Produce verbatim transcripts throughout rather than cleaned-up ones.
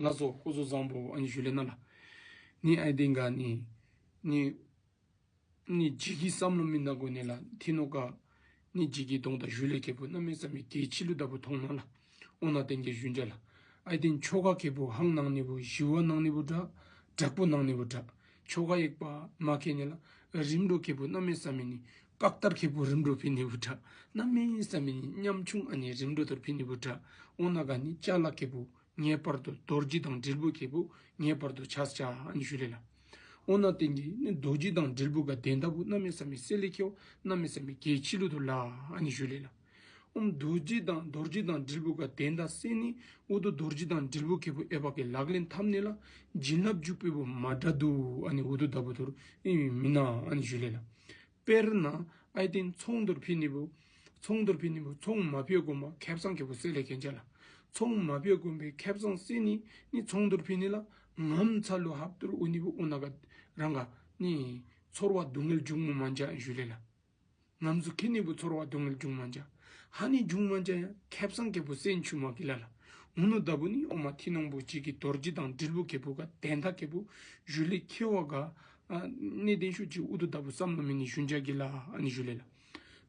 ལགས་སོ། སྐུ་གཟུགས་བཟང་པོ་ཨ་ནི་ཞུ་ལེ་ན་ལགས། ནི་ཨའི་ཏེན་ག་ནི་ནི་ནི་ཇི་གི་བསམ་བློ་མི་ནང་གོ་ནི་ལགས། ཐི་ནོང་ག་ནི་ཇི་གི་དོང་དང་ཞུ་ལེ་ཁེ་པོ་གནམ་མེད་ས་མེད་གལ་ཆི་ལུ་ད་བུ་ཐོང་ན་ལགས། འོ་ན་ཏེན་གི་ཞུན་ཅ་ལགས། ཨའི་ཏེན་ཆོ་ག་ཁེ་པོ་ཧང་ནང་ནི་བུ་ཞི་བ་ནང་ནི་བུ་དྲག། དྲག་པོ་ནང་ནི་བུ་དྲག། ཆོ་ག་ཡེག་པ་མ་ཁེ་ནི་ལགས། རིམ་གྲོ་ཁེ་པོ་གནམ་མེད་ས་མེད་ནི་ཀག་ཏར་ཁེ་པོ་རིམ་གྲོ་ཕི་ནི་བུ་དྲག། གནམ་མེད་ས་མེད་ནི་ཉམ་ཆུང་ཨ་ནི་རིམ་གྲོ་ཐུར་ཕི་ནི་བུ་དྲག། འོ་ན་ག་ནི་ཅ་ལ་ཁེ་པོ་ངེས་པར་དུ་རྡོ་རྗེ་དང་དྲིལ་བུ་ཁེ་པོ་ངེས་པར་དུ་ཆས་ཅ་ཨ་ནི་ཞུ་ལེ་ལགས། འོ་ན་ཏེན་གི་ནི་རྡོ་རྗེ་དང་དྲིལ་བུ་ག་དོན་དག་བུ་གནམ་མེད་ས་མེད་སེ་ལེ་ཁེ་བོ་གནམ་མེད་ས་མེད་གལ་ཆི་ལུ་ཐུར་ལགས་ཨ་ནི་ཞུ་ལེ་ལགས། ཨོམ་རྡོ་རྗེ་དང་རྡོ་རྗེ་དང་དྲིལ་བུ་ག་དོན་དག་སེ་ནི་ཨུ་ཐུ་རྡོ་རྗེ་དང་དྲིལ་བུ་ཁེ་པོ་ཨའི་བ་གི་ལག་ལེན་འཐབ་ནི་ལགས། བྱིན་རླབས་འཇུག་པའི་བུ་མ་དྲག་དུ་ཨ་ནི་ཨུ་ཐུ་ད་བུ་ཐུར་ཨེ་མི་ན་ཨ་ནི་ཞུ་ལེ་ལགས། དཔེར་ན་ཨའི་ཏེན་ཚོང་ཐུར་ཕི་ནི་བུ་ཚོང་ཐུར་ཕི་ནི་བུ་ཚོང་མ་ཕི་གོ་མ་ཁེབ་སང་ཁེ་པོ་སེ་ལེ་ཁེན་ཅ་ལགས། ཚོང་མ་ཕི་གོ་མ་ཁེབ་སང་སེ་ནི་ནི་ཚོང་ཐུར་ཕི་ནི་ལགས། ངམ་ཚ་ལུ་ཧབ་ཐུར་ཨུ་ནི་བུ་འོ་ན་ག་རང་ག་ནི་ཚོར་བ་སྡུག་བསྔལ་འབྱུང་མ་མ་ཅ་ཨ་ནི་ཞུ་ལེ་ལགས། ངམ་ཚུ་ཁེ་ནི་བུ་ཚོར་བ་སྡུག་བསྔལ་འབྱུང་མ་ཅ། ཧ་ནི་འབྱུང་མ་ཅ་ཡང་ཁེབ་སང་ཁེ་པོ་སེན་ཆུ་མ་གི་ལ་ལགས། འུ་ནུ་ད་བུ་ནི་ཨོ་མ་ཐི་ནོང་བུ་ཅིག་གི་རྡོ་རྗེ་དང་དྲིལ་བུ་ཁེ་པོ་ག་དོན་དག་ཁེ་པོ་ཞུ་ལེ་ཁེ་བ་ག་ཨ་ནི་དེན་ཤུ་ཅིག་ཨུ་ཐུ་ད་བུ་བསམ་བློ་མི་ནི་ཞུན་ཅ་གི་ལ་ཨ་ནི་ཞུ་ལེ་ལགས།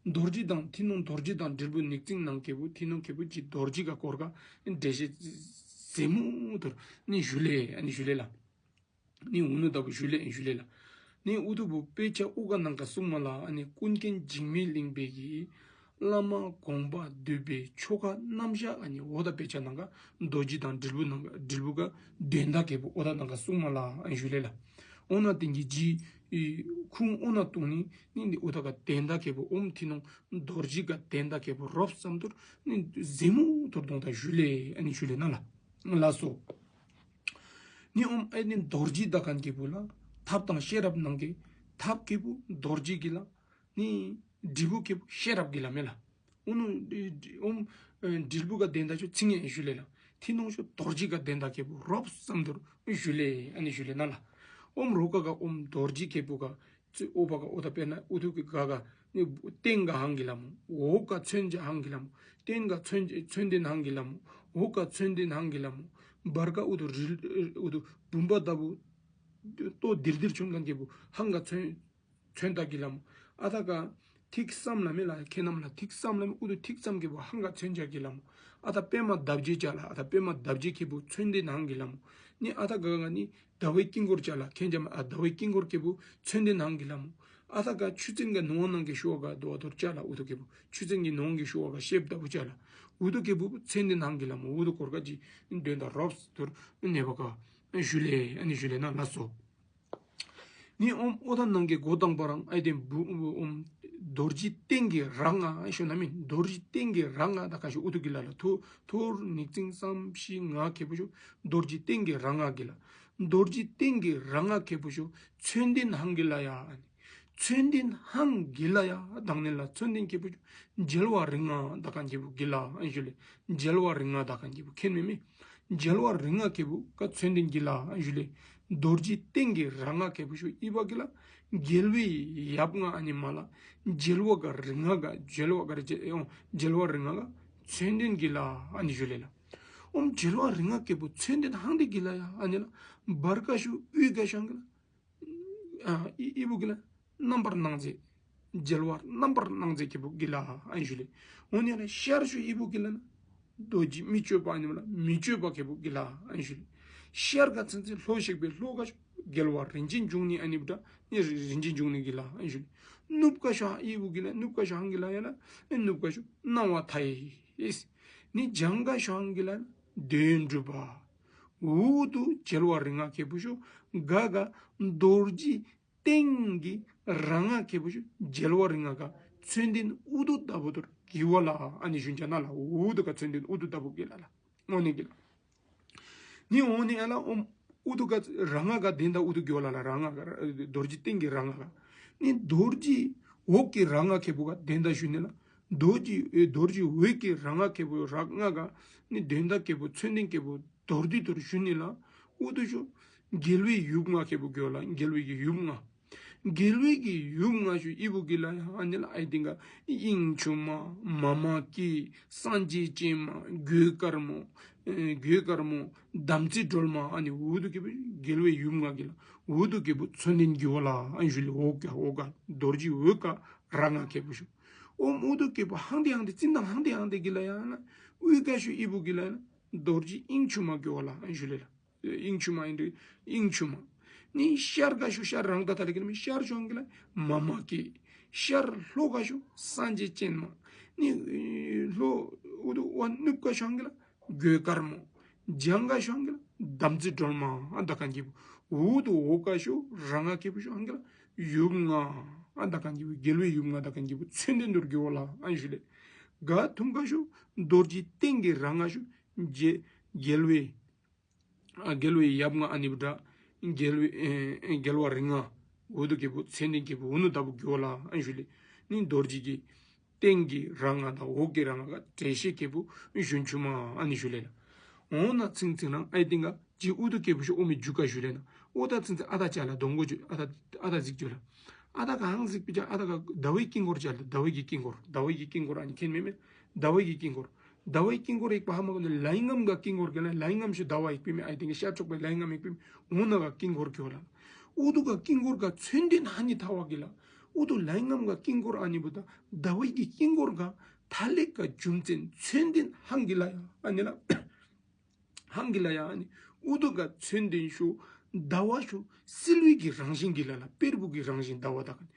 རྡོ་རྗེ་དང་ཐི་ནོང་རྡོ་རྗེ་དང་དྲིལ་བུ་ཉིག་ཙིང་ནང་ཁེ་པོ་ཐི་ནོང་ཁེ་པོ་ཅིག་རྡོ་རྗེ་ག་སྐོར་ག་འགྲེལ་བཤད་ཟེ་མུ་ཐུར་ནི་ཞུ་ལེ་ཨ་ནི་ཞུ་ལེ་ལགས། ནི་འུ་ནུ་ད་བུ་ཞུ་ལེ་ཨན་ཞུ་ལེ་ལགས། ནི་ཨུ་ཐུ་བུ་དཔེ་ཆ་ཨུ་ག་ནང་ག་གསུངས་མ་ལགས། ཨ་ནི་ཀུན་མཁྱེན་འཇིགས་མེད་གླིང་པའི་གི་བླ་མ་དགོངས་པ་འདུས་པའི་ཆོ་ག་རྣམ་གཞག་ཨ་ནི་འོ་ད་དཔེ་ཆ་ནང་ག་རྡོ་རྗེ་དང་དྲིལ་བུ་ནང་ག་དྲིལ་བུ་ག་དོན་དག་ཁེ་པོ་འོ་ད་ནང་ག་གསུངས་མ་ལགས་ཨན་ཞུ་ལེ་ལགས། འོ་ན་ཏེན་གི་ཇི་ཁུངས་འོ་ན་ཏུང་ནི་ནི་ནི་ཨུ་ཐུ་ག་དོན་དག་ཁེ་པོ་ཨོམ་ཐི་ནོང་རྡོ་རྗེ་ག་དོན་དག་ཁེ་པོ་རོབ་ཙམ་ཐུར་ནི་ཟེ་མུ་ཐུར་དོང་ད་ཞུ་ལེ་ཨ་ནི་ཞུ་ལེ་ན་ལགས། ལགས་སོ། ནི་ཨོམ་ཨའི་ནི་རྡོ་རྗེ་ད་ཁན་ཁེ་པོ་ལ་ཐབས་དང་ཤེས་རབ་ནང་གི་ཐབས་ཁེ་པོ་རྡོ་རྗེ་གི་ལ། ནི་དྲིལ་བུ་ཁེ་པོ་ཤེས་རབ་གི་ལ་མེ་ལགས། ཨོ་ནུ་ཨོམ་དྲིལ་བུ་ག་དོན་དག་ཤོ་ཚིག་ངན་ཞུ་ལེ་ལགས། ཐི་ནོང་ཤོ་རྡོ་རྗེ་ག་དོན་དག་ཁེ་པོ་རོབ་ཙམ་ཐུར་ཞུ་ལེ་ཨ་ནི་ཞུ་ལེ་ན་ལགས། ཨོམ་རོ་ཀ་ག་ཨོམ་རྡོ་རྗེ་ཁེ་པོ་ག་ཨོ་བ་ག་ཨོ་ད་དཔེར་ན་ཨུ་ཐུ་གི་ག་ག་ནི་སྟེང་ག་ཧང་གི་ལ་མོ། འོག་ག་མཚོན་ཆ་ཧང་གི་ལ་མོ། སྟེང་ག་མཚོན་མཚོན་དོན་ཧང་གི་ལ་མོ། འོག་ག་མཚོན་དོན་ཧང་གི་ལ་མོ། བར་ག་ཨུ་ཐུ་རིལ་ཨུ་ཐུ་བུམ་པ་ད་བུ་ལྟོ་དིར་དིར་ཆུན་ཁན་ཁེ་པོ་ཧང་ག་མཚོན་མཚོན་ད་གི་ལ་མོ། ཨ་ད་ག་ཐིག་ཙམ་ལ་མེ་ལགས། ཁེ་ནམ་ལ་ཐིག་ཙམ་ལ་མེ། ཨུ་ཐུ་ཐིག་ཙམ་ཁེ་པོ་ཧང་ག་མཚོན་ཆ་གི་ལ་མོ། ཨ་ད་པདྨ་འདབ་བརྒྱད་ཅ་ལགས། ཨ་ད་པདྨ་འདབ་བརྒྱད་ཁེ་པོ་མཚོན་དོན་ཧང་གི་ལ་མོ། ནི་ཨ་ད་ག་ག་ནི་ཟླ་བའི་དཀྱིལ་འཁོར་ཅ་ལགས། ཁེན་ཅ་མ་ཨ་ཟླ་བའི་དཀྱིལ་འཁོར་ཁེ་པོ་མཚོན་དོན་ཧང་གི་ལ་མོ། ཨ་ད་ག་ཆུ་ཚན་ག་ནོ་ནང་གི་ཤོ་ག་དོ་བ་ཐུར་ཅ་ལགས། ཨུ་ཐུ་ཁེ་པོ་ཆུ་ཚན་གི་ནོ་གི་ཤོ་ག་ཤེབ་ད་བུ་ཅ་ལགས། ཨུ་ཐུ་ཁེ་པོ་མཚོན་དོན་ཧང་གི་ལ་མོ། ཨུ་ཐུ་སྐོར་ག་ཅི་དོན་དག་རོབ་ཐུར་ནེ་བ་ག་ཞུ་ལེ་ཨ་ནི་ཞུ་ལེ་ན་ལགས་སོ། ནི་ཨོམ་ཨོ་ཐ་ནང་གི་གོ་དང་པ་རང་ཨའི་ཏེན་བུ་ཨོམ་རྡོ་རྗེ་སྟེང་གི་ར་ལྔ་ཤོ་ན་མེ། རྡོ་རྗེ་སྟེང་གི་ར་ལྔ་ད་ཁ་ཤོ་ཨུ་ཐུ་གི་ལ་ལགས། ཐོ་ཐོར་ཉིག་ཙིང་ཙམ་ཤི་ང་ཁེ་པོ་ཤོ་རྡོ་རྗེ་སྟེང་གི་ར་ལྔ་གི་ལ། རྡོ་རྗེ་སྟེང་གི་ར་ལྔ་ཁེ་པོ་ཤོ་མཚོན་དོན་ཧང་གི་ལ་ཡ། མཚོན་དོན་ཧང་གི་ལ་ཡ་དག་ནི་ལ་མཚོན་དོན་ཁེ་པོ་ཤོ་རྒྱལ་བ་རིགས་ལྔ་ད་ཁན་ཁེ་པོ་གི་ལ་ཨན་ཞུ་ལེ། རྒྱལ་བ་རིགས་ལྔ་ད་ཁན་ཁེ་པོ་ཁེན་མེ་མེ། རྒྱལ་བ་རིགས་ལྔ་ཁེ་པོ་ག་མཚོན་དོན་གི་ལ་ཨན་ཞུ་ལེ། རྡོ་རྗེ་སྟེང་གི་ར་ལྔ་ཁེ་པོ་ཤོ་ཨི་བ་གི་ལ་རྒྱལ་བའི་ཡབ་ལྔ་ཨ་ནི་མ་ལ་རྒྱལ་བ་ག་རིགས་ལྔ་ག་རྒྱལ་བ་ག་ར་རྒྱལ་ཨོ་རྒྱལ་བ་རིགས་ལྔ་ག་མཚོན་དོན་གི་ལ་ཨ་ནི་ཞུ་ལེ་ལགས། ཨོམ་རྒྱལ་བ་རིགས་ལྔ་ཁེ་པོ་མཚོན་དོན་ཧང་དེ་གི་ལ་ཡ་ཨ་ནི་ལ་བར་ག་ཤོ་ཨུ་ག་ཤོ་ཧང་གི་ལ། ཨ་ཨི་ཨི་བུ་གི་ལ་རྣམ་པར་སྣང་མཛད། རྒྱལ་བ་རྣམ་པར་སྣང་མཛད་ཁེ་པོ་གི་ལ་ཨན་ཞུ་ལེ། འོ་ནི་ལ་ཤར་ཤོ་ཨི་བུ་གི་ལ་ན་རྡོ་རྗེ་མི་བསྐྱོད་པ་ཨ་ནི་མ་ལ་མི་བསྐྱོད་པ་ཁེ་པོ་གི་ལ་ཨན་ཞུ་ལེ། ཤར་ག་ཚུན་ཚོད་ལྷོ་གཤེགས་པའི་ལྷོ་ག་ཤོ་རྒྱལ་བ་རིན་ཆེན་འབྱུང་གནས་ཨ་ནི་བུ་ད་ནི་རིན་ཆེན་འབྱུང་གནས་གི་ལ་ཨན་ཞུ་ལེ། ནུབ་ག་ཤོ་ཨི་བུ་གི་ལ་ནུབ་ག་ཤོ་ཧང་གི་ལ་ཡ་ལ་ནི་ནུབ་ག་ཤོ་སྣང་བ་མཐའ་ཡས། ནི་བྱང་ག་ཤོ་ཧང་གི་ལ་དོན་གྲུབ་པ། ཨུ་ཐུ་རྒྱལ་བ་རིགས་ལྔ་ཁེ་པོ་ཤོ་ག་ག་རྡོ་རྗེ་སྟེང་གི་ར་ལྔ་ཁེ་པོ་ཤོ་རྒྱལ་བ་རིགས་ལྔ་ག་མཚོན་དོན་ཨུ་ཐུ་ད་བུ་ཐུར་གི་བ་ལ་ཨ་ནི་ཞུན་ཅ་ན་ལགས། ཨུ་ཐུ་ག་མཚོན་དོན་ཨུ་ཐུ་ད་བུ་གི་ལ་ལགས། འོ་ནི་གི་ལ། ནི་འོ་ནི་ཨ་ལ་ཨོམ་ཨུ་ཐུ་ག་ར་ལྔ་ག་དོན་དག་ཨུ་ཐུ་གི་བ་ལ་ལགས། ར་ལྔ་ག་རྡོ་རྗེ་སྟེང་གི་ར་ལྔ་ག། ནི་རྡོ་རྗེ་འོག་གི་ར་ལྔ་ཁེ་པོ་ག་དོན་དག་ཞུ་ནི་ལགས། རྡོ་རྗེ་ཨེ་རྡོ་རྗེ་འོག་གི་ར་ལྔ་ཁེ་པོ་ར་ལྔ་ག་ནི་དོན་དག་ཁེ་པོ་མཚོན་དོན་ཁེ་པོ་མདོར་བསྡུས་ཐུར་ཞུ་ནི་ལ་ཨུ་ཐུ་ཤོ་རྒྱལ་བའི་ཡུམ་ལྔ་ཁེ་པོ་གི་བ་ལ་རྒྱལ་བའི་གི་ཡུམ་ལྔ། རྒྱལ་བའི་གི་ཡུམ་ལྔ་ཤོ་ཨི་བུ་གི་ལ་ཡ་ཨ་ནི་ལ་ཨའི་ཏེན་ག་དབྱིངས་ཕྱུག་མ་མཱ་མ་ཀཱི་སངས་རྒྱས་སྤྱན་མ་གོས་དཀར་མོ་ ཨེ་གོས་དཀར་མོ། དམ་ཚིག་སྒྲོལ་མ། ཨ་ནི་འུ་དུ་ཀེ་བུ་རྒྱལ་བའི་ཡུམ་ལྔ་གི་ལ། འུ་དུ་ཀེ་བུ་མཚོན་དོན་གི་ཝ་ལ་ཨན་ཞུ་ལེ། འོག་ག་འོག་ག་རྡོ་རྗེ་འོག་ག་ར་ལྔ་ཀེ་བུ་ཤོ། ཨོམ་འུ་དུ་ཀེ་བུ་ཧང་ཏེ་ཧང་ཏེ་ཙིན་དང་ཧང་ཏེ་ཧང་ཏེ་གི་ལ་ཡ་ན། འུ་ག་ཤོ་ཨི་བུ་གི་ལ་ཡ་ན། རྡོ་རྗེ་དབྱིངས་ཕྱུག་མ་གི་ཝ་ལ་ཨན་ཞུ་ལེ་ལ། དབྱིངས་ཕྱུག་མ་ཨིན་དུ་དབྱིངས་ཕྱུག་མ། ནི་ཤར་ག་ཤོ་ཤར་རང་ད་ཐ་ལེ་གི་ལ་མི་ཤར་ཤོ་ཧང་གི་ལ་མ་མ་ཀེ། ཤར་ལྷོ་ག་ཤོ་སངས་རྒྱས་སྤྱན་མ། ནི་ལྷོ་འུ་དུ་ཝ་ནུབ་ག་ཤོ་ཧང་གི་ལ་གོས་དཀར་མོ། བྱང་ག་ཤོ་ཧང་གི་ལ་དམ་ཚིག་སྒྲོལ་མ། ཨ་ད་ཁན་ཀེ་བུ་འུ་དུ་འོག་ག་ཤོ་ར་ལྔ་ཀེ་བུ་ཤོ་ཧང་གི་ལ་ཡུམ་ལྔ། ཨ་ད་ཁན་ཀེ་བུ་རྒྱལ་བའི་ཡུམ་ལྔ་ད་ཁན་ཀེ་བུ་མཚོན་དོན་དུ་གི་ཝ་ལ་ཨན་ཞུ་ལེ། ག་ཐུམ་ག་ཤོ་རྡོ་རྗེ་སྟེང་གི་ར་ལྔ་ཤོ་རྒྱལ་རྒྱལ་བའི་ཨ་རྒྱལ་བའི་ཡབ་ལྔ་ཨ་ནི་བུ་དྲ་རྒྱལ་བའི་ཨེ་ཨེ་རྒྱལ་བ་རིགས་ལྔ་འུ་དུ་ཀེ་བུ་མཚོན་དོན་ཀེ་བུ་འུ་ནུ་ད་བུ་གི་ཝ་ལ་ཨན་ཞུ་ལེ། ནི་རྡོ་རྗེ་གི་སྟེང་གི་ར་ལྔ་དང་འོག་གི་ར་ལྔ་ག་འགྲེལ་བཤད་ཀེ་བུ་གཞོན་ཕྱུག་མ་ཨ་ནི་ཞུ་ལེ་ལ། འོ་ན་ཚིང་ཚིང་རང་ཨའི་ཏེན་ག་ཇི་འུ་དུ་ཀེ་བུ་ཤོ་ཨོ་མི་འཇུག་ག་ཞུ་ལེ་ན། ཨོ་ད་ཚིང་ཚིང་ཨ་ད་ཅ་ལ་དོང་གོ་ཇུ་ཨ་ད་ཨ་ད་གཟིགས་ཇུ་ལ། ཨ་ད་ག་ཧང་གཟིགས་པི་ཅ་ཨ་ད་ག་ཟླ་བའི་དཀྱིལ་འཁོར་ཅ་ལ། ཟླ་བའི་གི་དཀྱིལ་འཁོར། ཟླ་བའི་གི་དཀྱིལ་འཁོར་ཨ་ནི་ཁེན་མེ་མེ། ཟླ་བའི་གི་དཀྱིལ་འཁོར། ཟླ་བའི་དཀྱིལ་འཁོར་ཡིག་པ་ཧ་མ་གོ་ནི་ལའི་ངམ་ག་དཀྱིལ་འཁོར་གི་ལ་ལའི་ངམ་ཤོ་ཟླ་བ་ཡིག་པི་མེ་ཨའི་ཏེན་གི་ཤར་ཕྱོགས་པའི་ལའི་ངམ་ཡིག་པི་མེ། འོ་ན་ག་དཀྱིལ་འཁོར་གི་ཝ་ལ། འུ་དུ་ག་དཀྱིལ་འཁོར་ག་མཚོན་དོན་ཧ་ནི་ཐ་བ་གི་ལ། འུ་དུ་ལའི་ངམ་ག་དཀྱིལ་འཁོར་ཨ་ནི་བུ་ད་ཟླ་བའི་གི་དཀྱིལ་འཁོར་ག་ཐ་ལེ་ག་རྒྱུ་མཚན་མཚོན་དོན་ཧང་གི་ལ་ཡ་ཨ་ནི་ལ། ཧང་གི་ལ་ཡ་ཨ་ནི་འུ་དུ་ག་མཚོན་དོན་ཤོ་ཟླ་བ་ཤོ་བསིལ་བའི་གི་རང་བཞིན་གི་ལ་ལ་བེར་བུ་གི་རང་བཞིན་ཟླ་བ་ད་ཁན།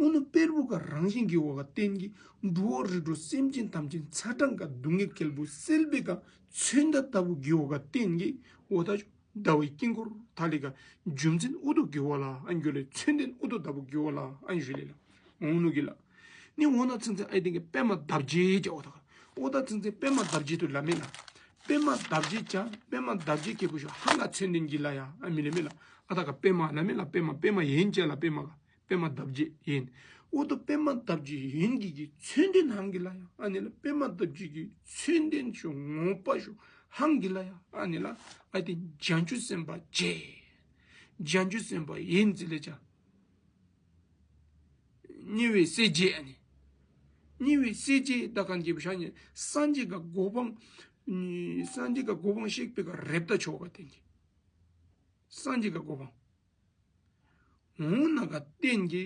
འོ་ནུ་བེར་བུ་ག་རང་བཞིན་གི་ཝ་ག་བརྟེན་གི་འགྲོ་བ་རིགས་དྲུག་སེམས་ཅན་ཐམས་ཅད་ཚ་གྲང་ག་སྡུག་བསྔལ་ཁེལ་བུ་སེལ་བེ་ག་མཚོན་ད་ད་བུ་གི་ཝ་ག་བརྟེན་གི་འོ་ད་ཟླ་བའི་དཀྱིལ་འཁོར་ཐ་ལེ་ག་རྒྱུ་མཚན་འུ་དུ་གི་ཝ་ལ་ཨན་གྱོ་ལེ། མཚོན་དོན་འུ་དུ་ད་བུ་གི་ཝ་ལ་ཨན་ཞུ་ལེ་ལ། འོ་ནུ་གི་ལ། ནི་འོ་ན་ཚིང་ཚིང་ཨའི་ཏེན་གི་པདྨ་འདབ་བརྒྱད་ཅ་འོ་ད་ག། འོ་ད་ཚིང་ཚིང་པདྨ་འདབ་བརྒྱད་དུ་ལ་མེ་ལ། པདྨ་འདབ་བརྒྱད་ཅ་པདྨ་འདབ་བརྒྱད་ཀེ་བུ་ཤོ་ཧང་ག་མཚོན་དོན་གི་ལ་ཡ་ཨ་མི་ལེ་མེ་ལ། ཨ་ད་ག་པདྨ་ལ་མེ་ལ་པདྨ་པདྨ་ཡན་ཅ་ལ་པདྨ་ག་པདྨ་འདབ་བརྒྱད་ཡན། འོ་ད་པདྨ་འདབ་བརྒྱད་ཡན་གི་གི་མཚོན་དོན་ཧང་གི་ལ་ཡ་ཨ་ནི་ལ། པདྨ་འདབ་བརྒྱད་གི་མཚོན་དོན་ཤོ་ངོ་མ་ཤོ་ཧང་གི་ལ་ཡ་ཨ་ནི་ལ། ཨའི་ཏེན་བྱང་ཆུབ་སེམས་དཔའ་བརྒྱད། བྱང་ཆུབ་སེམས་དཔའ་ཡན་ཟེར་ལེ་ཅ། ཉེ་བའི་སྲས་བརྒྱད་ཨ་ནི། ཉེ་བའི་སྲས་བརྒྱད་ད་ཁན་ཀེ་བུ་ཤོ་ཨ་ནི་སངས་རྒྱས་ག་གོ་འཕང་། སངས་རྒྱས་ག་གོ་འཕང་གཤེགས་པེ་ག་རེབ་ད་ཆོ་ག་བརྟེན་གི། སངས་རྒྱས་ག་གོ་འཕང་། འོ་ན་ག་བརྟེན་གི་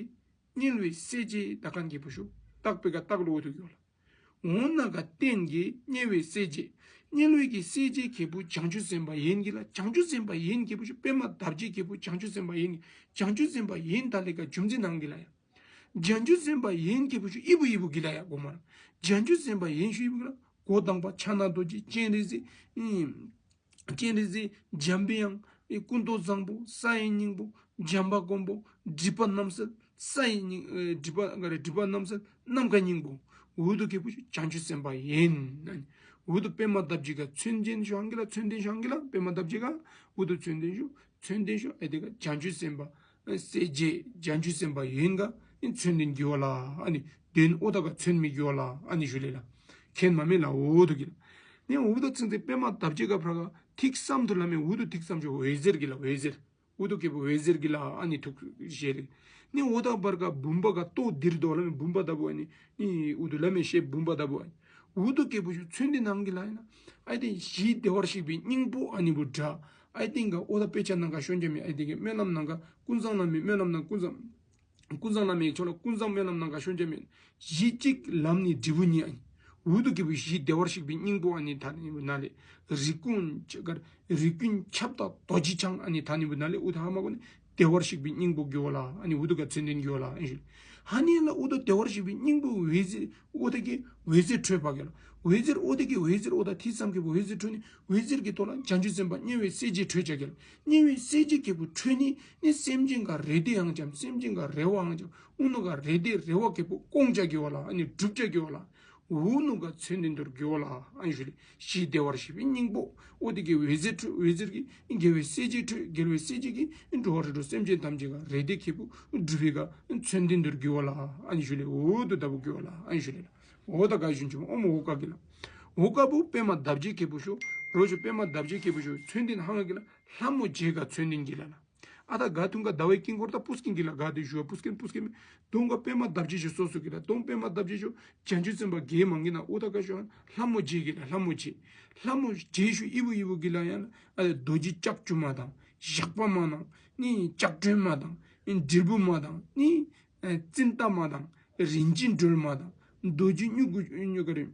ཉེ་བའི་སྲས་བརྒྱད་ད་ཁན་ཀེ་བུ་ཤོ་བརྟག་པེ་ག་བརྟག་ལུགས་འུ་དུ་གི་ཝ་ལ། འོ་ན་ག་བརྟེན་གི་ཉེ་བའི་སྲས་བརྒྱད། ཉེ་བའི་གི་སྲས་བརྒྱད་ཀེ་བུ་བྱང་ཆུབ་སེམས་དཔའ་ཡན་གི་ལ། བྱང་ཆུབ་སེམས་དཔའ་ཡན་ཀེ་བུ་ཤོ་པདྨ་འདབ་བརྒྱད་ཀེ་བུ་བྱང་ཆུབ་སེམས་དཔའ་ཡན་གི། བྱང་ཆུབ་སེམས་དཔའ་ཡན་ད་ལེ་ག་རྒྱུ་མཚན་ཧང་གི་ལ་ཡ། བྱང་ཆུབ་སེམས་དཔའ་ཡན་ཀེ་བུ་ཤོ་ཨི་བུ་ཨི་བུ་གི་ལ་ཡ་གོ་མ་ལ། བྱང་ཆུབ་སེམས་དཔའ་ཡན་ཤོ་ཨི་བུ་གི་ལ། འགོ་དང་པ་ཕྱག་ན་རྡོ་རྗེ་སྤྱན་རས་གཟིགས། ཨིན། སྤྱན་རས་གཟིགས། འཇམ་པའི་དབྱངས། ཨེ་ཀུན་ཏུ་བཟང་པོ། ས་ཡི་སྙིང་པོ། བྱམས་པ་མགོན་པོ། སྒྲིབ་པ་རྣམ་སེལ། ས་ཡི་སྙིང་། ཨེ་སྒྲིབ་པ་ག་རེ་སྒྲིབ་པ་རྣམ་སེལ། ནམ་མཁའི་སྙིང་པོ། འུ་དུ་ཀེ་བུ་ཤོ་བྱང་ཆུབ་སེམས་དཔའ་ཡན། འུ་དུ་པདྨ་འདབ་བརྒྱད་ག་མཚོན་དོན་ཤོ་ཧང་གི་ལ། མཚོན་དོན་ཤོ་ཧང་གི་ལ། པདྨ་འདབ་བརྒྱད་ག་འུ་དུ་མཚོན་དོན་ཤོ་མཚོན་དོན་ཤོ་ཨའི་ཏེན་ག་བྱང་ཆུབ་སེམས་དཔའ་སྲས་བརྒྱད་བྱང་ཆུབ་སེམས་དཔའ་ཡན་ག་མཚོན་དོན་གི་ཝ་ལ་ཨ་ནི། དོན་འོ་ད་ག་མཚོན་མི་གི་ཝ་ལ་ཨ་ནི་ཞུ་ལེ་ལ། ཁེན་མ་མེ་ལ་འུ་དུ་གི་ལ། ནི་འུ་དུ་ཚིང་ཚིང་པདྨ་འདབ་བརྒྱད་ག་ཕར་ག་ཐིག་ཙམ་དུ་ལ་མེ། འུ་དུ་ཐིག་ཙམ་ཤོ་འོད་ཟེར་གི་ལ་འོད་ཟེར། འུ་དུ་ཀེ་བུ་འོད་ཟེར་གི་ལ་ཨ་ནི་ཐུགས་བཞེད་ལེ། ནི་འོ་ད་བར་ག་བུམ་པ་ག་ལྟོ་ལྡིར་དོ་ལ་མེ། བུམ་པ་ད་བུ་ཨ་ནི་ནི་འུ་དུ་ལ་མེ་ཤེ་བུམ་པ་ད་བུ་ཨ་ནི། འུ་དུ་ཀེ་བུ་ཤོ་མཚོན་དོན་ཧང་གི་ལ་ཡ་ན། ཨའི་ཏེན་གཞི་བདེ་བར་གཤེགས་པའི་སྙིང་པོ་ཨ་ནི་བུ་དྲ། ཨའི་ཏེན་ག་འོ་ད་དཔེ་ཆ་ནང་ག་ཤོན་ཅ་མེ། ཨའི་ཏེན་ག་སྨོན་ལམ་ནང་ག་ཀུན་བཟང་བླ་མའི་སྨོན་ལམ་ནང་ཀུན་བཟང་། ཀུན་བཟང་བླ་མའི་ཆོ་ལ་ཀུན་བཟང་སྨོན་ལམ་ནང་ག་ཤོན་ཅ་མེ། གཞི་གཅིག་ལམ་ནི་འབྲས་བུ་གཉིས་ཨ་ནི། འུ་དུ་ཀེ་བུ་གཞི་བདེ་བར་གཤེགས་པའི་སྙིང་པོ་ཨ་ནི་ཐ་ནི་བུ་ན་ལེ། རིགས་ཀུན་ཁྱབ་ད་རྡོ་རྗེ་འཆང་ཨ་ནི་ཐ་ནི་བུ་ན་ལེ། འུ་དུ་ཧ་མ་གོ་ནི་བདེ་བར་གཤེགས་པའི་སྙིང་པོ་གི་ཝ་ལ་ཨ་ནི། འུ་དུ་ག་མཚོན་དོན་གི་ཝ་ལ་ཨ་ནི་ཞུ། ཧ་ནི་ལ་འུ་དུ་བདེ་བར་གཤེགས་པའི་སྙིང་པོ་འོད་ཟེར་འོ་ད་གི་འོད་ཟེར་འཕྲོས་པ་གི་ལ། འོད་ཟེར་འོ་ད་གི་འོད་ཟེར་འོ་ད་ཐིག་ཙམ་ཀེ་བུ་འོད་ཟེར་འཕྲོས་ནི། འོད་ཟེར་གི་ཐོག་ལ་བྱང་ཆུབ་སེམས་དཔའ་ཉེ་བའི་སྲས་བརྒྱད་འཕྲོས་ཅ་གི་ལ། ཉེ་བའི་སྲས་བརྒྱད་ཀེ་བུ་འཕྲོས་ནི་ནི་སེམས་ཅན་ག་རེ་ལྡེ་ཧང་ཅམ་སེམས་ཅན་ག་རེ་བ་ཧང་ཅམ་འུ་ནུ་ག་རེ་ལྡེ་རེ་བ་ཀེ་བུ་སྐོང་ཅ་གི་ཝ་ལ་ཨ་ནི་སྒྲུབ་ཅ་གི་ཝ་ལ། འུ་ནུ་ག་མཚོན་དོན་དུ་གི་ཝ་ལ་ཨ་ནི་ཞུ་ལེ། གཞི་བདེ་བར་གཤེགས་པའི་སྙིང་པོ་འོ་དེ་གི་འོད་ཟེར་འཕྲོས། འོད་ཟེར་གི་རྒྱལ་བའི་སྲས་བརྒྱད་འཕྲོས། རྒྱལ་བའི་སྲས་བརྒྱད་ཀྱིས་འགྲོ་བ་རིགས་དྲུག་སེམས་ཅན་ཐམས་ཅད་ག་རེ་ལྡེ་ཀེ་བུ་སྒྲུབ་པེ་ག་མཚོན་དོན་དུ་གི་ཝ་ལ་ཨ་ནི་ཞུ་ལེ། འུ་དུ་ད་བུ་གི་ཝ་ལ་ཨ་ནི་ཞུ་ལེ་ལ། འོ་ད་ག་ཞུན་ཅུ་མ་ཨོམ་འོ་ག་གི་ལ། འོ་ག་བུ་པདྨ་འདབ་བརྒྱད་ཀེ་བུ་ཤོ་རོ་ཤོ། པདྨ་འདབ་བརྒྱད་ཀེ་བུ་ཤོ་མཚོན་དོན་ཧང་གི་ལ། ལྷ་མོ་བརྒྱད་ག་མཚོན་དོན་གི་ལ་ལ། ཨ་ད་ག་ཐུང་ག་ཟླ་བའི་དཀྱིལ་འཁོར་ད་པུས་ཀིན་གྱི་ལ་ག་དེ་ཞུ་བ་པུས་ཀིན་པུས་ཀིན་མེ། གདོང་ག་པདྨ་འདབ་བརྒྱད་ཞུ་སོ་སོ་གི་ལ་གདོང་པདྨ་འདབ་བརྒྱད་ཞུ། བྱང་ཆུབ་སེམས་དཔའ་གེ་མང་གི་ན་ཨོ་ད་ག་ཞུ་ལྷ་མོ་རྗེ་གི་ལ་ལྷ་མོ་རྗེ། ལྷ་མོ་རྗེ་ཞུ་ཨི་བུ་ཨི་བུ་གི་ལ་ཡང་ཨ་རྡོ་རྗེ་ལྕགས་ཀྱུ་མ་དང་ཞགས་པ་མ་དང་ནི་ལྕགས་སྒྲོན་མ་དང་ནི་དྲིལ་བུ་མ་དང་ནི་ཨེ་ཙིནྟ་མ་དང་རིན་ཆེན་སྒྲོལ་མ་དང་རྡོ་རྗེ་སྨྱུ་གུ་སྨྱུ་གུ་རེ།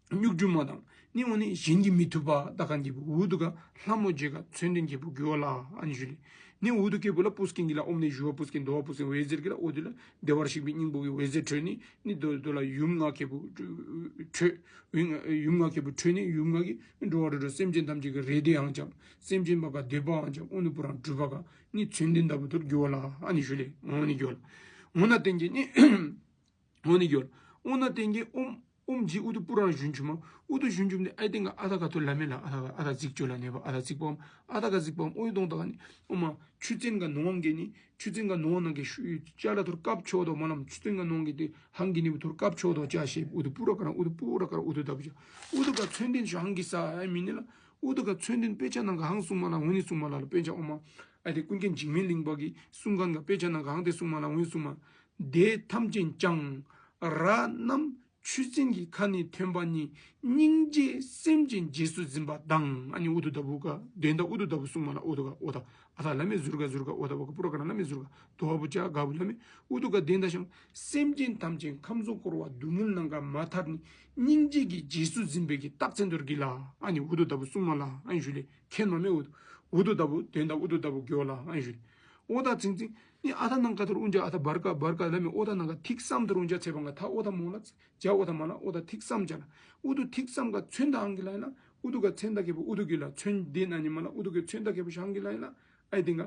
སྨྱུག་རྒྱུ་མ་དང་ནི་འོ་ནི་གཞན་གྱིས་མི་ཐུབ་པ་ད་གང་གི་བུ་འུ་དུ་ག་ལྷ་མོ་རྗེ་ག་མཚོན་དོན་གྱི་བུ་གི་ཝ་ལ་ཨ་ནི་ཞུ་ལེ། ནི་འུ་དུ་གི་བུ་ལ་པུས་ཀིན་གྱི་ལ་ཨོམ་ནི་ཞུ་བ་པུས་ཀིན་དོ་བ་པུས་ཀིན་འོད་ཟེར་གྱི་ལ་འོ་དུ་ལ་བདེ་བར་གཤེགས་པའི་སྙིང་པོ་གི་འོད་ཟེར་འཕྲོས་ནི་ནི་དོ་དོ་ལ་ཡུམ་ལྔ་གི་བུ་འཕྲོས། ཡུམ་ལྔ་གི་བུ་འཕྲོས་ནི་ཡུམ་ལྔ་གི་འགྲོ་བ་རིགས་དྲུག་སེམས་ཅན་ཐམས་ཅད་ཀྱི་རེ་འདོད་ཡང་ཅམ་སེམས་ཅན་པ་ག་འདོད་པའང་ཅམ་ཨོ་ནི་པུ་རང་གྲུབ་པ་ག་ནི་མཚོན་དོན་ད་བུ་དོར་གི་ཝ་ལ་ཨ་ནི་ཞུ་ལེ། འོ་ནི་གི་ཝ་ལ་འོ་ན་བརྟེན་གྱི་ནི། འོ་ནི་གི་ཝ་ལ། འོ་ན་བརྟེན་གྱི་ཨོམ་ཨོམ་ཇི་འུ་དུ་པུ་ར་ཞུན་ཆུ་མ། འུ་དུ་ཞུན་ཆུ་མ་ནི་ཨའི་ཏེན་ག་ཨ་ད་ག་ཐོ་ལ་མེ་ལ་ཨ་ད་ག་ཨ་ད་གཟིགས་ཅོ་ལ་ནེ་བ་ཨ་ད་གཟིགས་པའམ་ཨ་ད་ག་གཟིགས་པའམ་ཨོ་ཡི་དོང་ད་ག་ནི་ཨོ་མ་ཆུ་ཚན་ག་ནོང་གི་ནི་ཆུ་ཚན་ག་ནོང་ནང་གི་ཤུ་ཅ་ལ་ཐོར་ཀབ་ཆོ་དོ་མ་ལམ་ཆུ་ཚན་ག་ནོང་གི་ཏེ་ཧང་གི་ནི་བུ་ཐོར་ཀབ་ཆོ་དོ་ཅ་ཤེ་འུ་དུ་པུ་ར་ཀ་ར་འུ་དུ་པུ་ར་ཀ་ར་འུ་དུ་ད་བུ་ཅ་འུ་དུ་ག་མཚོན་དོན་ཞུ་ཧང་གི་ས་ཨའི་མི་ནི་ལ་འུ་དུ་ག་མཚོན་དོན་དཔེ་ཆ་ནང་ག་ཧང་གསུང་མ་ལ་འུ་ནི་གསུང་མ་ལ་ལ་དཔེ་ཆ་ཨོ་མ་ཨའི་ཏེ་ཀུན་མཁྱེན་འཇིགས་མེད་གླིང་པ་གི་གསུང་མཁན་ག་དཔེ་ཆ་ནང་ག་ཧང་ཏེ་གསུང་མ་ལ་འུ་ནི་གསུང་མ། དེ་ཐམས་ཅད་ཀྱང་། ར་རྣམས་ཆུ་ཚན་གྱི་ཁ་ནས་ཐོན་པ་ཉིད། སྙིང་རྗེས་སེམས་ཅན་རྗེས་སུ་འཛིན་པ་དང་། ཨ་ནི་འུ་དུ་ད་བུ་ག་དོན་དག་འུ་དུ་ད་བུ་གསུང་མ་ལ་འུ་དུ་ག་འོ་ད་ཨ་ད་ལ་མེ་ཟུར་ག་ཟུར་ག་འོ་ད་བུ་ག་པུ་ར་ག་ན་ལ་མེ་ཟུར་ག་དོ་བ་བུ་ཅ་ག་བུ་ལ་མེ་འུ་དུ་ག་དོན་དག་ཤང་སེམས་ཅན་ཐམས་ཅད་ཁམས་གསུམ་འཁོར་བ་སྡུག་བསྔལ་ནང་ག་མ་ཐར་ནི་སྙིང་རྗེ་གི་རྗེས་སུ་འཛིན་པའི་གི་རྟགས་མཚན་དོར་གི་ལ་ཨ་ནི་འུ་དུ་ད་བུ་གསུང་མ་ལ་ཨ་ནི་ཞུ་ལེ་མཁྱེན་མ་མེ་འུ་དུ་འུ་དུ་ད་བུ་དོན་དག་འུ་དུ་ད་བུ་གི་ཝ་ལ་ཨ་ནི་ཞུ་ལེ། ཨོ་ད་ཚིང་ཚིང་ནི་ཨ་ད་ནང་ཀ་ཐོར་འུན་ཇ་ཨ་ད་བར་ཀ་བར་ཀ་ལ་མེ་ཨོ་ད་ནང་ཀ་ཐིག་སམ་ཐོར་འུན་ཇ་ཚེ་བང་ག་ཐ་ཨོ་ད་མོ་ལ་ཇ་ཨོ་ད་མ་ལ་ཨོ་ད་ཐིག་སམ་ཇ་ལ་འུ་དུ་ཐིག་སམ་ག་མཚོན་ད་ཧང་གི་ལ་ཡིན་ལ་འུ་དུ་ག་མཚོན་ད་གི་བུ་འུ་དུ་གི་ལ་མཚོན་དེ་ན་ནི་མ་ལ་འུ་དུ་གི་མཚོན་ད་གི་བུ་ཤང་གི་ལ་ཡིན་ལ་ཨའི་ཏེན་ག་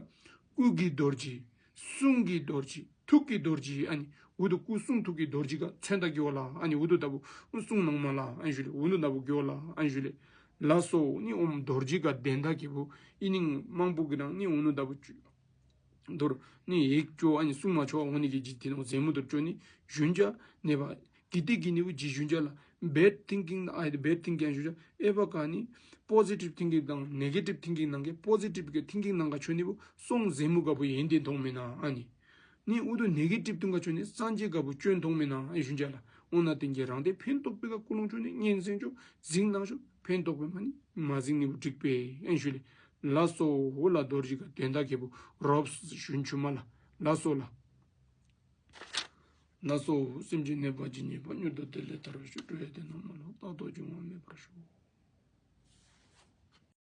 སྐུ་གི་རྡོ་རྗེ་གསུང་གི་རྡོ་རྗེ་ཐུགས་ཀྱི་རྡོ་རྗེ་ཨ་ནི་འུ་དུ་སྐུ་གསུང་ཐུགས་ཀྱི་རྡོ་རྗེ་ག་མཚོན་ད་གི་ཝ་ལ་ཨ་ནི་འུ་དུ་ད་བུ་གསུང་ནང་མ་ལ་ཨ་ནི་ཞུ་ལེ་འུ་དུ་ད་བུ་གི་ཝ་ལ་ཨ་ནི་ཞུ་ལེ། ལ་སོ་ནི་ཨོམ་རྡོ་རྗེ་ག་དོན་དག་གི་བུ་ཨི་ནིང་མང་པོ་གི་ནང་ནི་འུ་ནུ་ད་བུ་ཅུ། དོར་ནི་ཡིག་ཅོ་ཨ་ནི་གསུང་མ་ཆོག་འོ་ནི་གི་ཇི་ཐི་ནོ་ཟེ་མུ་དོར་ཅོ་ནི་ཞུན་ཇ་ནེ་བ་གི་ཏི་གི་ནི་བུ་ཇི་ཞུན་ཇ་ལ་bad thinking ཨ་ཡི་bad thinking ཞུན་ཇ་ཨེ་བ་ཀ་ནི་positive thinking དང་negative thinking ནང་གི་positive གི་thinking ནང་ག་ཆོ་ནི་བུ་སོང་ཟེ་མུ་ག་བུ་ཡན་ཏེ་མཐོང་མེ་ན་ཨ་ནི། ནི་འུ་དུ་negative ཐུང་ག་ཆོ་ནི་སངས་རྒྱས་ག་བུ་ཅོན་མཐོང་མེ་ན་ཨ་ཞུན་ཇ་ལ་འོ་ན་ཏེན་གི་རང་ཏེ་ཕན་ཐོགས་པེ་ག་ཀུན་སློང་ཆོ་ནི་ཉན་སེང་ཆོ་ཟིང་ནང་ཆོ་ཕན་ཐོགས་པེ་མ་ནི་མ་ཟིང་ནི་བུ་འགྲིག་པེ་ཨན་ཞུ་ལེ། ལ་སོ་འོ་ལ་རྡོ་རྗེ་ག་དོན་དག་གི་བུ་རོབ་ཞུན་ཆུ་མ་ལ་ལ་སོ་ལ། ལ་སོ་སེམས་ཅན་ནད་པ་ཇི་སྙེད་པ། མྱུར་དུ་བདེ་ལེགས་ཐར་བར་ཤོག། འགྲོ་བའི་བདེ་སྣང་མ་ལུས། རྟག་ཏུ་འབྱུང་བ་མེད་པར་ཤོག།